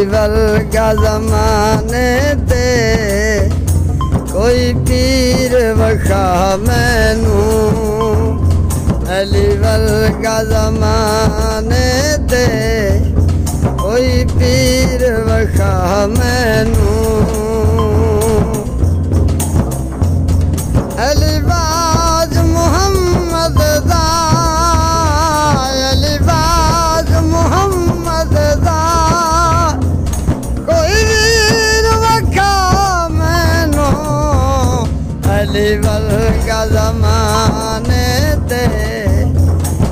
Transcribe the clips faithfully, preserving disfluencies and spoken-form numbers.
ورگا زمانے تے کوئی پیر وکھا مینوں، علی ورگا زمانے تے کوئی پیر وکھا مینوں۔ علی باز محمد دا، علی باز محمد دا، کوئی ویر وکھا مینوں، علی ورگا زمانے تے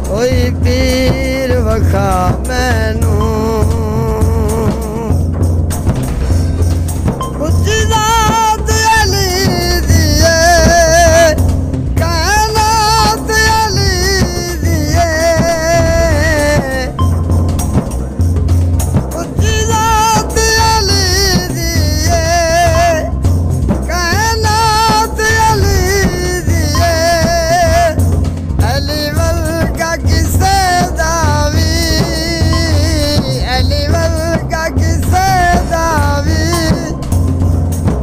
کوئی پیر وکھا مینوں۔ اچی ذات علی دی اے، کائنات علی دی اے۔ اچی ذات علی دی اے، کائنات علی دی اے۔ علی ورگا کسے دا وی، علی ورگا کسے دا وی،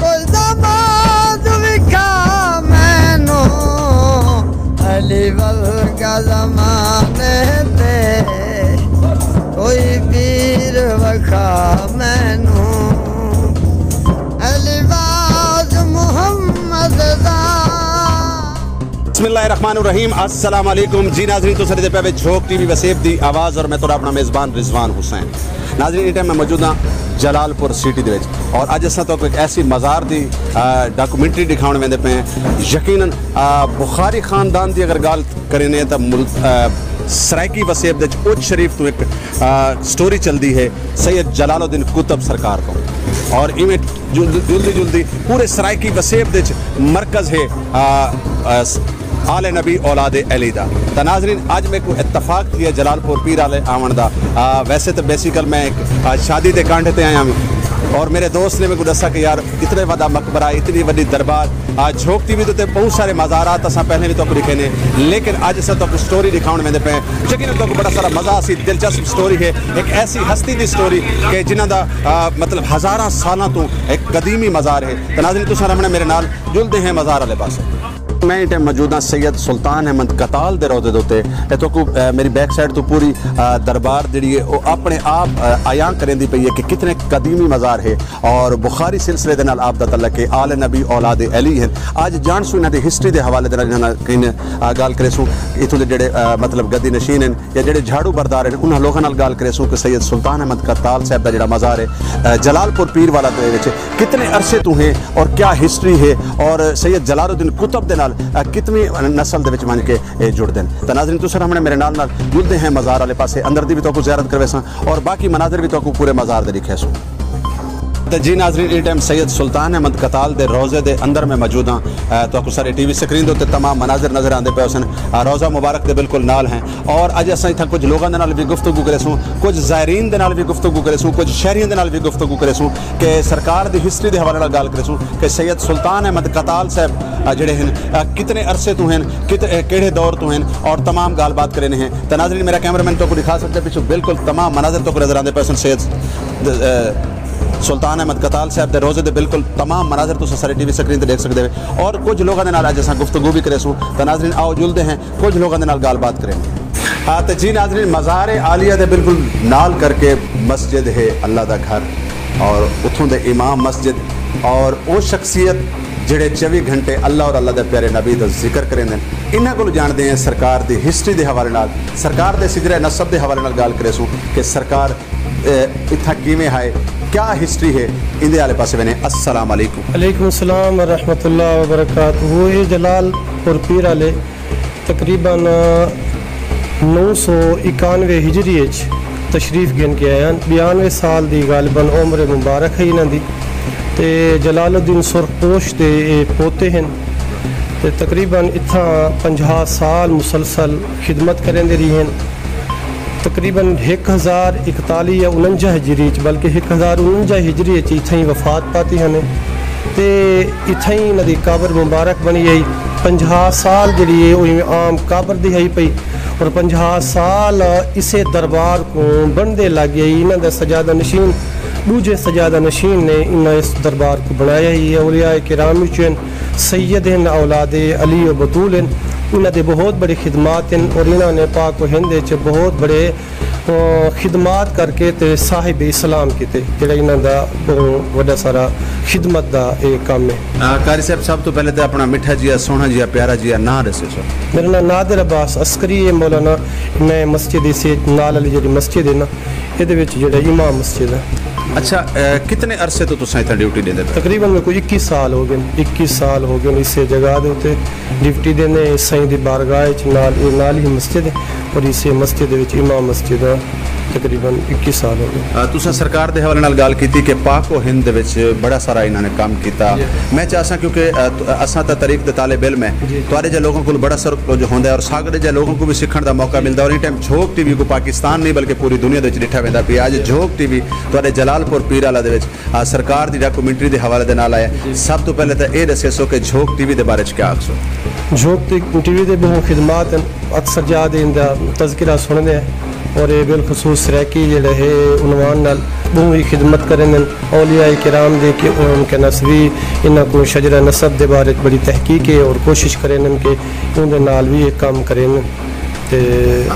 کوئی داماد وکھا مینوں، علی ورگا زمانے تے کوئی پیر وکھا مینوں، علی باز محمد دا۔ بسم اللہ الرحمن الرحیم۔ السلام علیکم جی ناظرین، تساں ݙیہدے پئے وے جھوک ٹی وی وسیب دی آواز اور میں تہاݙا اپݨا میزبان رضوان حسین۔ ناظرین، ایں ٹائم میں موجود ہاں جلال پور سٹی دے وچ اور اڄ اساں تہاکوں ہک ایسی مزار دی، آ، ڈاکومنٹری ݙکھاوݨ ویندے پئے ہیں۔ یقیناً، آ، بخاری خاندان دی اگر ڳالھ کریندے ہیں تاں مل-، آ، سرائیکی وسیب دے وچ اچ شریف توں ہک، آ، سٹوری چلدی ہے سید جلال الدین قطب سرکار توں، اور ایویں جلدی جلدی جلدی پورے سرائیکی وسیب دے وچ مرکز ہے، آ، آ، س-، آل نبی اولاد علی دا۔ تاں ناظرین، اڄ میکوں اتفاق تھیا جلال پور پیر آلے آوݨ دا۔ آ، ویسے تاں بیسیکل میں ہک، آ، شادی دے کانڈھے تے آیا ہاں اور میرے دوست نے میکوں ݙسا کہ یار، اتنے وݙا مقبرہ، اتنی وݙی دربار، آ، جھوک ٹی وی تے بہت سارے مزارات اساں پہلے وی تہاکوں ݙکھیندے، لیکن اڄ اساں تہاکوں سٹوری ݙکھاوݨ ویندے پئے ہیں۔ یقیناً تہاکوں بڑا سارا مزہ آسی۔ دلچسپ سٹوری ہے، ہک ایسی ہستی دی سٹوری کہ جنہاں دا، آ، مطلب ہزاراں سالاں توں ہک قدیمی مزار ہے۔ تاں ناظرین، تساں رہوݨے میرے نال، جلدے ہیں مزار آلے پاسے۔ میں ایں ٹائم موجود ہاں سید سلطان احمد قتال دے روضے دے اتے۔ اے تہاکوں، آ، میری بیک سائیڈ توں پوری، آ، دربار جڑی ہے، او اپݨے آپ، آ، عیاں کریندی پئی ہے کہ کتنے قدیمی مزار ہے اور بخاری سلسلے دے نال آپ دا تعلق ہے، آل نبی اولاد علی ہن۔ اڄ جانسوں انہاں دی ہسٹری دے حوالے دے نال انہاں نال کہیں، آ، ڳالھ کریسوں، اتھوں دے جڑے، آ، مطلب گدی نشین ہن یا جڑے جھاڑو بردار ہن، انہاں لوکاں نال ڳالھ کریسوں کہ سید سلطان احمد قتال صاحب دا جڑا مزار ہے، آ، جلال پور پیر والا دے وچ کتنے عرصے توں ہے اور کیا ہسٹری ہے اور سید جلال الدین قطب دے نال، آ، کتنی نسل دے وچ ونڄ کے اے جڑدن۔ تاں ناظرین، تساں رہوݨے میرے نال نال، جلدے ہیں مزار والے پاسے، اندر دی وی تہاکوں زیارت کرویساں اور باقی مناظر وی تہاکوں پورے مزار دے ݙکھیسوں۔ تاں جی ناظرین، ایں ٹائم سید سلطان احمد قتال دے روضے دے اندر میں موجود ہاں۔ آ، تہاکوں سارے ٹی وی سکرین دے اتے تمام مناظر نظر آندے پئے ہوسن۔ آ، روضہ مبارک دے بالکل نال ہیں اور اڄ اساں اتھاں کچھ لوکاں دے نال وی گفتگو کریسوں، کچھ زائرین دے نال وی گفتگو کریسوں، کچھ شہریاں دے نال وی گفتگو کریسوں کہ سرکار دی ہسٹری دے حوالے نال ڳالھ کریسوں کہ سید سلطان احمد قتال صاحب، آ، جڑے ہن، آ، کتنے عرصے توں ہن، کت-، اے، کیڑھے دور توں ہن اور تمام ڳالھ بات کرینے ہیں۔ تاں ناظرین، میرا کیمرہ مین تہاکوں ݙکھا سڳدے، پچھوں بالکل تمام مناظر تہاکوں نظر آندے پئے سن۔ سید، آ، سلطان احمد قتال صاحب دے روضے دے بالکل تمام مناظر تساں سارے ٹی وی سکرین تے ݙیکھ سڳدے ہو اور کچھ لوکاں دے نال اڄ اساں گفتگو وی کریسوں۔ تاں ناظرین، آؤ جلدے ہیں، کچھ لوکاں دے نال ڳالھ بات کرینے ہیں۔ ہاں، تے جی ناظرین، مزار عالیہ دے بالکل نال کر کے مسجد ہے اللہ دا گھر، اور اتھوں دے امام مسجد اور او شخصیت جڑے چوی گھنٹے اللہ اور اللہ دے پیارے نبی دا ذکر کریندن۔ انہاں کولوں جاݨدے ہیں سرکار دی ہسٹری دے حوالے نال، سرکار دے سجلِ نسب دے حوالے نال ڳالھ کریسوں کہ سرکار، اے، اتھاں کیویں ہائے، کیا ہسٹری ہے، ایندے آلے پاسے وینے۔ السلام علیکم۔ وعلیکم السلام ورحمۃ اللہ وبرکاتہ۔ اے جلال پور پیر آلے تقریباً نو سو اکانوے ہجری اچ تشریف گھن کے آئے ہن۔ بیانوے سال دی غالباً عمر مبارک ہے انہاں دی۔ تے جلال الدین سرخ پوش دے اے پوتے ہن۔ تے تقریباً اتھاں پنجاہ سال مسلسل خدمت کریندے رہی ہن۔ تقریباً ہک ہزار اکتالیہ یا انجا ہجری اچ، بلکہ ہک ہزار انجا ہجری اچ اتھائیں وفات پاتی ہن۔ تے اتھائیں انہاں دی قبر مبارک بݨی ہئی۔ پنجاہ سال جڑی ہے، او ایویں عام قبر دی ہئی پئی، اور پنجاہ سال اسے دربار کوں بݨدے لڳ ڳئی۔ انہاں دا سجادہ نشین ݙوجھے سجادہ نشین نے انہاں اس دربار کوں بݨایا ہئی۔ اولیاء کرام وچوں ہن، سید ہن، اولاد علی و بتول ہن۔ انہاں دے بہت بڑے خدمات ہن اور انہاں نے پاک و ہند وچ بہت بڑے، آ، خدمات کر کے تے صاحب اسلام کیتے، جڑا انہاں دا بہوں وݙا سارا خدمت دا اے کم ہے۔ آ، قاری صاحب، سب توں پہلے تے اپݨا مٹھا جیا، سوہݨا جیا، پیارا جیا ناں ݙسیسو۔ میرا ناں نادر عباس عسکری ہے مولانا۔ میں مسجد اسے نال والی جڑی مسجد ہے نا، ایندے وچ جڑا امام مسجد ہے۔ اچھا، اے، کتنے عرصے توں تساں اتھاں ڈیوٹی ݙیندے پئے؟ تقریباً میرے کو اکیس سال ہو گئے، اکیس سال ہو گئے اسے جگہ دے اتے ڈیوٹی ݙیندے۔ سائیں دی بارگاہ وچ نال، اے نال ہی مسجد ہے اور اسے مسجد دے وچ امام مسجد ہے۔ تقریباً اکیس سال ہو گئے۔ آ، تساں سرکار دے حوالے نال ڳالھ کیتی کہ پاک و ہند دے وچ بڑا سارا انہاں نے کم کیتا۔ جی۔ میں چاہساں کیونکہ، آ، ت-، اساں تاں تاریخ دے طالب علم ہیں۔ جی۔ تہاݙے جیہے لوگوں کول بڑا سر کجھ ہوندا ہے اور ساڳے جیہے لوگوں کوں وی سکھݨ دا موقع ملدا ہے اور ایں ٹائم جھوک ٹی وی کوں پاکستان نہیں بلکہ پوری دنیا دے وچ ݙٹھا ویندا پیا۔ اڄ جی۔ جھوک ٹی وی تہاݙے جلال پور پیر آلا دے وچ، آ، سرکار دی ڈاکومنٹری دے حوالے دے نال آیا۔ جی۔ سب توں پہلے تاں اے ݙسیسو کہ جھوک ٹی وی دے بارے چ کیا آکھسو؟ جھوک ٹی-، ٹی وی دے بہوں خدمات ہیں، اکثر جا دے ایندا تذکرہ سݨدے ہیں اور اے بالخصوص سرائیکی جڑے ہے عنوان نال بہوں ہی خدمت کریندن۔ اولیاء کرام دے کہ ان کے نسبی انہاں کو شجرہ نسب دے بارے بڑی تحقیق ہے اور کوشش کریندن کہ اون دے نال وی ایک کم کریندن۔ تے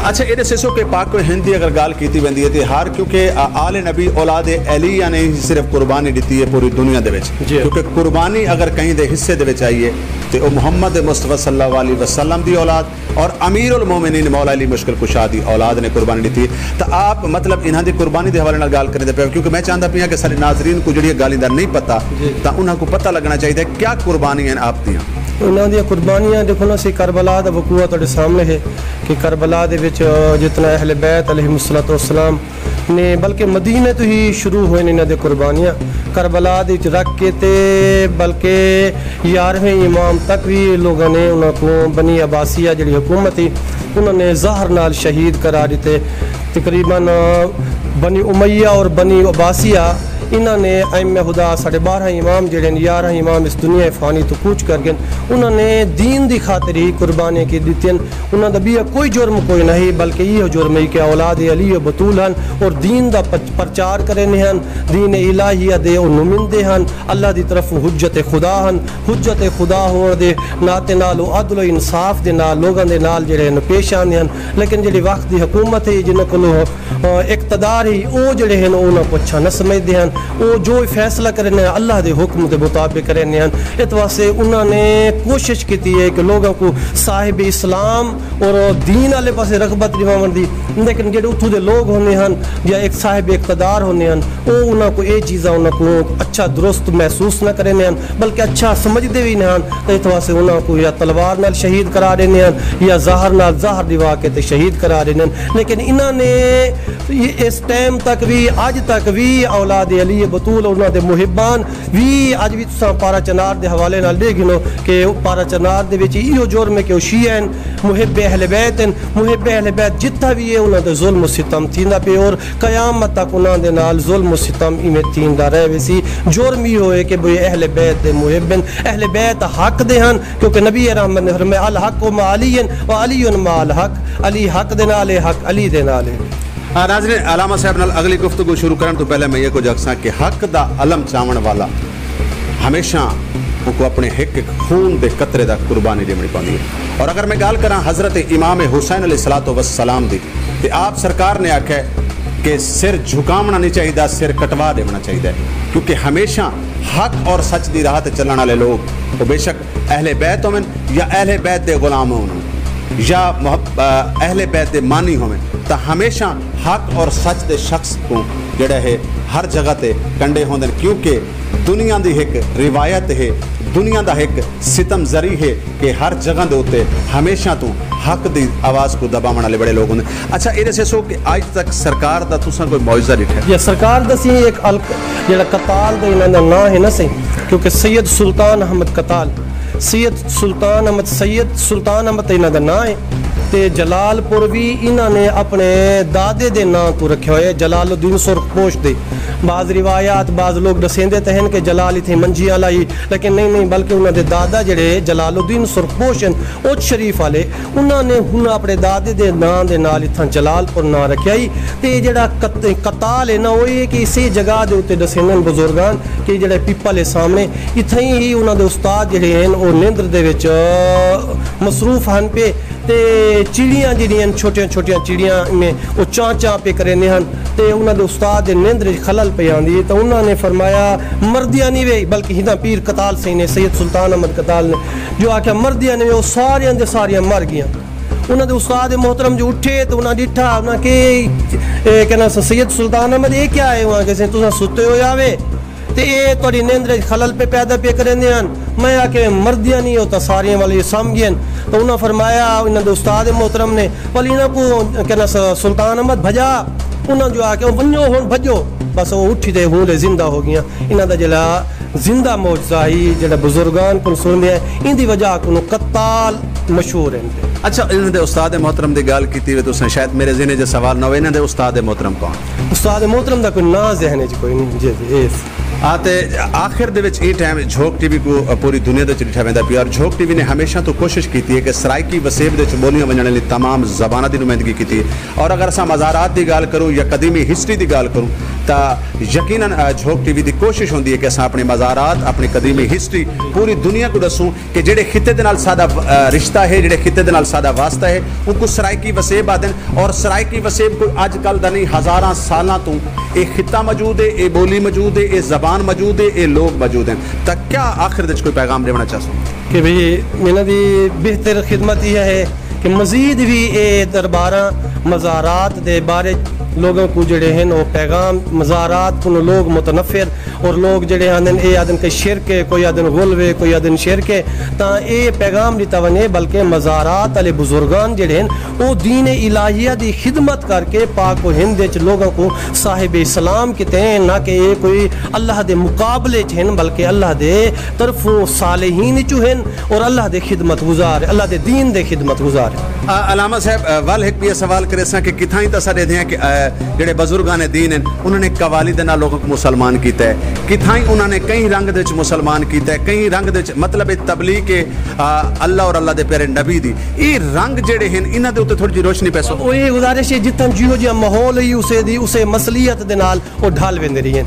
اچھا، اے ݙسیسو کہ پاک و ہند دی اگر ڳالھ کیتی ویندی ہے تے ہر، کیونکہ آ-، آل نبی اولاد علی نے ہی صرف قربانی ݙتی ہے پوری دنیا دے وچ۔ جی۔ کیونکہ قربانی اگر کہیں دے حصے دے وچ آئی ہے تے او محمد مصطفیٰ صلی اللہ علیہ وسلم دی اولاد اور امیر المومنین مولا علی مشکل کشا دی اولاد نے قربانی ݙتی۔ تاں آپ، مطلب، انہاں دی قربانی دے حوالے نال ڳالھ کریندے پئے ہو، کیونکہ میں چاہندا پیاں کہ سارے ناظرین کوں جڑیاں ڳالھیں دا نہیں پتہ، جی۔ تاں انہاں کوں پتہ لڳݨا چاہیدا ہے کیا قربانیاں ہن آپ دیاں۔ انہاں دیاں قربانیاں ݙیکھو نا، سی کربلا دا وقوع تہاݙے سامݨے ہے کہ کربلا دے وچ جتنا اہل بیت علیہم الصلوۃ والسلام نے، بلکہ مدینے توں ہی شروع ہوئے نے انہاں دے قربانیاں۔ کربلا دے وچ رکھ کے تے بلکہ یارہویں امام تک وی لوگاں نے انہاں کوں، بنی عباسیہ جڑی حکومت ہی، انہاں نے زہر نال شہید قرار ݙتے۔ تقریباً بنی امیہ اور بنی عباسیہ، انہاں نے ائمہ ہدا، ساݙے بارہاں امام جڑے نے، یارہاں امام اس دنیا فانی توں کوچ کر ڳئے، انہاں نے دین دی خاطر ہی قربانیاں کی ݙتین۔ انہاں دا ٻیا کوئی جرم کوئی نہیں، بلکہ ایہو جرم ہے کہ اولاد علی و بتول ہن اور دین دا پچ-، پرچار کریندے ہن، دین الہیہ دے او نمندے ہن، اللہ دی طرف حجت خدا ہن۔ حجت خدا ہووݨ دے ناطے نال او عدل و انصاف دے نال لوگاں دے نال جڑے ہن پیش آندے ہن۔ لیکن جڑی وقت دی حکومت ہے، جنہاں کولوں، آ، اقتدار ہے، او جڑے ہن انہاں کوں اچھا نہ سمجھدے ہن۔ او جو فیصلہ کریندے ہن، اللہ دے حکم دے مطابق کریندے ہن۔ اس واسطے انہاں نے کوشش کیتی ہے کہ لوگاں کوں صاحب اسلام اور دین والے پاسے رغبت ݙیواوݨ دی، لیکن جڑے اتھوں دے لوگ ہوندے ہن یا ایک صاحب اقتدار ہوندے ہن، او انہاں کوں اے چیزاں انہاں کوں اچھا درست محسوس نہ کریندے ہن، بلکہ اچھا سمجھدے وی نہ ہن۔ تے اس واسطے انہاں کوں یا تلوار نال شہید قرار ݙیندے ہن یا زہر نال، زہر ݙیوا کے تے شہید قرار ݙیندے ہن۔ لیکن انہاں نے اس ٹائم تک وی، اڄ تک وی اولاد علی بتول، انہاں دے محبان وی، اڄ وی تساں پارا چنار دے حوالے نال ݙیکھ گھنو کہ پارا چنار دے وچ ایہو جرم ہے کہ او شیعہ ہن، محب اہل بیت ہن۔ محب اہل بیت جتھاں وی ہے، انہاں تے ظلم و ستم تھیندا پئے اور قیامت تک انہاں دے نال ظلم و ستم ایویں تھیندا رہ ویسی۔ جرم ایہو ہے کہ بھئی اہل بیت دے محب ہن، اہل بیت حق دے ہن، کیونکہ نبی رحمت نے فرمایا، "الحق مع علی و علی مع الحق"، علی حق دے نال ہے، حق علی دے نال ہے۔ آ، ناظرین، علامہ صاحب نال اڳلی گفتگو شروع کرݨ توں پہلے میں ایہ کجھ آکھساں کہ حق دا علم چاوݨ والا ہمیشہ اوکوں اپݨے ہک ہک خون دے قطرے دا قربانی ݙیوݨی پوندی ہے۔ اور اگر میں ڳالھ کراں حضرت امام حسین علیہ الصلوۃ والسلام دی، تے آپ سرکار نے آکھیا ہے کہ سر جھکاوݨا نہیں چاہیدا، سر کٹوا ݙیوݨا چاہیدا ہے، کیونکہ ہمیشہ حق اور سچ دی راہ تے چلݨ والے لوگ، وہ بے شک اہل بیت ہوون یا اہل بیت دے غلام ہوون یا محب-، آ، اہل بیت دے مانی ہوون، تاں ہمیشہ حق اور سچ دے شخص کوں جڑا ہے ہر جگہ تے کنڈے ہوندن، کیونکہ دنیا دی ہک روایت ہے، دنیا دا ہک ستم زری ہے کہ ہر جگہ دے اتے ہمیشہ توں حق دی آواز کوں دباوݨ والے بڑے لوگ ہوندے۔ اچھا، اے ݙسیسو کہ اڄ تک سرکار دا تساں کوئی معجزہ ݙٹھا ہے؟ یا سرکار دا سی ایک الق-، جڑا قتال دا انہاں دا ناں ہے نا سی، کیونکہ سید سلطان احمد قتال، سید سلطان احمد، سید سلطان احمد انہاں دا ناں ہے۔ تے جلال پور وی انہاں نے اپݨے دادے دے ناں توں رکھیا ہوئے، جلال الدین سرخ پوش دے۔ بعض روایات، بعض لوک ݙسیندے تاں ہن کہ جلال اتھیں منجیاں آلا ہی، لیکن نہیں، نہیں، بلکہ انہاں دے دادا جڑے جلال الدین سرخ پوش ہن، اچ شریف آلے، انہاں نے ہن اپݨے دادے دے ناں دے نال اتھاں جلال پور ناں رکھیا ہی۔ تے جڑا کت-، قتال ہے نا، او اے کہ اسے جگہ دے اتے ݙسیندن بزرگان کہ جڑے پیپل ہے سامݨے، اتھائیں ہی انہاں دے استاد جڑے ہن، او نیندر دے وچ مصروف ہن پئے۔ تے چڑیاں جڑیاں ہن، چھوٹیاں چھوٹیاں چڑیاں میں او چاں چاں پئے کریندے ہن، تے انہاں دے استاد دے نیندر وچ خلل پئی آندی ہے۔ تاں انہاں نے فرمایا، "مردیاں نہیں وے"، بلکہ ہداں پیر قتال سئیں نے، سید سلطان احمد قتال نے، جو آکھیا، "مردیاں نہیں وے"، او ساریاں دے ساریاں مر گیاں۔ انہاں دے استاد محترم جو اٹھے تے انہاں ݙٹھا، انہاں کہ، اے، کہنا س-، "سید سلطان احمد، اے کیا ہے؟" انہاں کہ، "سئیں، تساں ستے ہوئے آوے۔" تے اے تہاݙی نیندر وچ خلل پئے پیدا پئے کریندے ہن۔ میں آکھیا، مردیاں نہیں، او تاں ساریاں والی سم ڳئن۔ تاں انہاں فرمایا، انہاں دے استاد محترم نے، "ول انہاں کوں کہنا س-، سلطان احمد بھڄا۔" انہاں جو آکھیا، "ونڄو ہݨ بھڄو۔" بس او اٹھی تے ہوں لے زندہ ہو ڳیاں۔ انہاں دا جیڑھا زندہ معجزہ ہئی، جیڑھا بزرگان کوں سݨدے ہیں، ایندی وجہ کنوں قتال مشہور ہن۔ اچھا، انہاں دے استاد محترم دی ڳالھ کیتی وے تساں، شاید میرے ذہن وچ سوال نہ ہووے، انہاں دے استاد محترم کون؟ استاد محترم دا کوئی ناں ذہن وچ کوئی نہیں۔ جی، جی، اے۔ آ تے آخر دے وچ ایں ٹائم جھوک ٹی وی کوں پوری دنیا دے وچ ݙٹھا ویندا پیا، اور جھوک ٹی وی نے ہمیشہ توں کوشش کیتی ہے کہ سرائیکی وسیب دے وچ ٻولیاں ونڄݨ والی تمام زباناں دی نمائندگی کیتی ہے۔ اور اگر اساں مزارات دی ڳالھ کروں یا قدیمی ہسٹری دی ڳالھ کروں، تاں یقیناً، آ، جھوک ٹی وی دی کوشش ہوندی ہے کہ اساں اپݨے مزارات، اپݨی قدیمی ہسٹری پوری دنیا کوں ݙسوں۔ کہ جڑے خطے دے نال ساݙا، آ، رشتہ ہے، جڑے خطے دے نال ساݙا واسطہ ہے، اونکوں سرائیکی وسیب آہدن۔ اور سرائیکی وسیب کوئی اڄ کل دا نہیں، ہزاراں سالاں توں اے خطہ موجود ہے، اے ٻولی موجود ہے، اے زبان موجود ہے، اے لوگ موجود ہیں۔ تاں کیا آخر وچ کوئی پیغام ݙیوݨا چاہسو؟ کہ بھئی، انہاں دی بہتر خدمت ایہا ہے کہ مزید وی اے درباراں، مزارات دے بارے لوگاں کوں جڑے ہن، او پیغام، مزارات کنوں لوگ متنفر اور لوگ جڑے آندن، اے آدن کہ شرک ہے، کوئی آدن غلو ہے، کوئی آدن شرک ہے، تاں اے پیغام ݙتا ونڄے، بلکہ مزارات والے بزرگان جڑے ہن، او دین الہیہ دی خدمت کر کے پاک و ہند وچ لوگاں کوں صاحب اسلام کیتے ہیں، نہ کہ اے کوئی اللہ دے مقابلے چ ہن، بلکہ اللہ دے طرفوں صالحین چوں ہن اور اللہ دے خدمت گزار، اللہ دے دین دے خدمت گزار۔ آ، علامہ صاحب، آ، ول ہک ٻیا سوال کریساں کہ کتھائیں تاں اساں ݙیہدے ہیں کہ، آ، جڑے بزرگان دین ہن، انہاں نے قوالی دے نال لوگاں کوں مسلمان کیتا ہے، کتھائیں انہاں نے کہیں رنگ دے وچ مسلمان کیتا ہے، کہیں رنگ دے وچ، مطلب، اے تبلیغ ہے، آ، اللہ اور اللہ دے پیارے نبی دی۔ اے رنگ جڑے ہن، انہاں دے اُتے تھوڑی جی روشنی پیسو۔ او اے گزارش ہے، جتھاں جیہو جیہا ماحول ہئی، اسے دی، اسے مصلیت دے نال او ڈھل ویندے رہین۔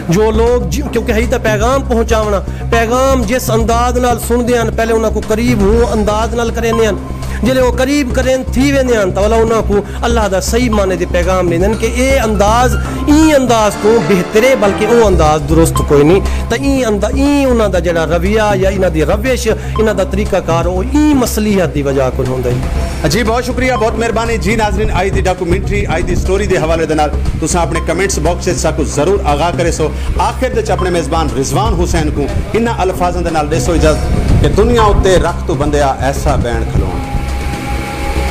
جو لوگ جی-، کیونکہ ہئی تاں پیغام پہنچاوݨا، پیغام جس انداز نال سݨدے ہن، پہلے انہاں کوں قریب ہوں انداز نال کریندے ہن۔ جلے او قریب کرین تھی ویندے ہن، تاں ولا انہاں کوں اللہ دا صحیح معنی دے پیغام ݙیندن کہ اے انداز، ایں انداز توں بہتر ہے، بلکہ او انداز درست کوئی نہیں۔ تاں ایں اندا-، ایں انہاں دا جڑا رویہ یا انہاں دی روش، انہاں دا طریقہ کار، او ایں مصلیت دی وجہ کوں ہوندا ہے۔ جی، بہت شکریہ، بہت مہربانی۔ جی ناظرین، آئی دی ڈاکومنٹری، آئی دی سٹوری دے حوالے دے نال تساں اپݨے کمنٹس باکس وچ ساکوں ضرور آگاہ کریسو۔ آخر وچ اپݨے میزبان رضوان حسین کوں انہاں الفاظاں دے نال ݙیسو اجازت کہ دنیا اتے رکھ توں بندیا ایسا بین کھلوݨ،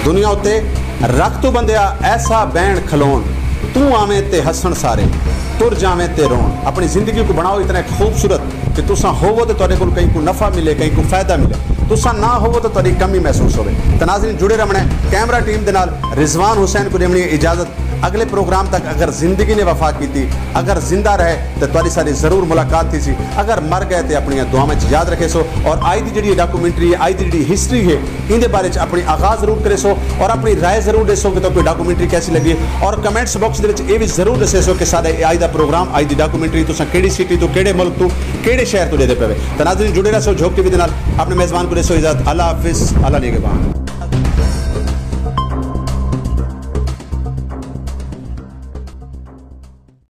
دنیا اتے رکھ توں بندیا ایسا بین کھلوݨ، توں آویں تے ہسݨ سارے، تر جاویں تے روݨ۔ اپݨی زندگی کوں بݨاؤ اتنا ہک خوبصورت کہ تساں ہووو تے تہاݙے کول کہیں کوں نفع ملے، کہیں کوں فائدہ ملے، تساں نہ ہووو تے تہاݙی کمی محسوس ہووے۔ تاں ناظرین، جڑے رہوݨے کیمرہ ٹیم دے نال۔ رضوان حسین کوں ݙیوݨی ہے اجازت۔ اگلے پروگرام تک اگر زندگی نے وفا کیتی، اگر زندہ رہے، تے تہاݙی ساݙی ضرور ملاقات تھیسی۔ اگر مر ڳئے تے اپݨیاں دعاواں وچ یاد رکھیسو۔ اور آئی دی جڑی ڈاکومنٹری ہے، آئی دی جڑی ہسٹری ہے، ایندے بارے وچ اپݨی آگاہ ضرور کریسو اور اپݨی رائے ضرور ݙیسو کہ تہاکوں ڈاکومنٹری کیسی لڳی۔ اور کمنٹس باکس دے وچ اے وی ضرور ݙسیسو کہ ساݙے اے آئی دا پروگرام، آئی دی ڈاکومنٹری تساں کیڑھی سٹی توں، کیڑھے ملک توں، کیڑھے شہر توں ݙیہدے پئے وے۔ تاں ناظرین، جڑے رہسو جھوک ٹی وی دے نال۔ اپݨے میزبان کوں ݙیسو اجازت۔ اللہ حافظ، اللہ نگہبان۔